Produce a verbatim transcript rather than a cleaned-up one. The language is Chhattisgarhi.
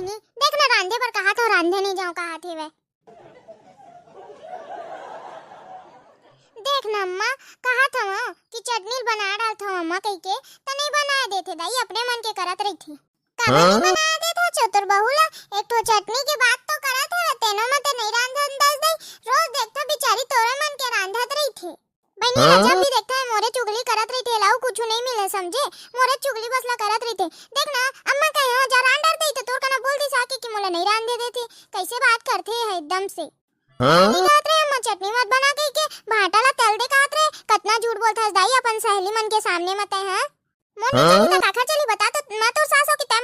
देख ना, रांधे बर कहा था, रांधे नहीं जाऊं कहा थी वह। देख ना अम्मा, कहा था कि चटनी बना डाल था अम्मा कह के, त नहीं बना देते दाई, अपने मन के करत रही थी। कहा नहीं बना देते हो चतुर बहू ला, एक ठो चटनी के बात तो करत है, तेनो में ते नहीं रांधन दस दई। रोज देखता बिचारी तोरे मन के रांधत रही थी। बहनी हाँ? जब भी देखता है मोरे चुगली करत रही थे, लाऊ कुछ नहीं मिले समझे, मोरे चुगली बस ला करत रही थे। देख ना अम्मा कहे हो जा रांधर दई, तो तोर कना बोल दी साके कि मोला नहीं रांधे देती। कैसे बात करते है एकदम से। हाँ? नहीं कहत रहे अम्मा चटनी मत बना कह के, भाटा ला तल दे कहत रहे। कतना झूठ बोलत हस दाई अपन सहेली मन के सामने मत है। मोर नहीं चली त काखर चली बता तो, मैं तोर सास हो कि तैं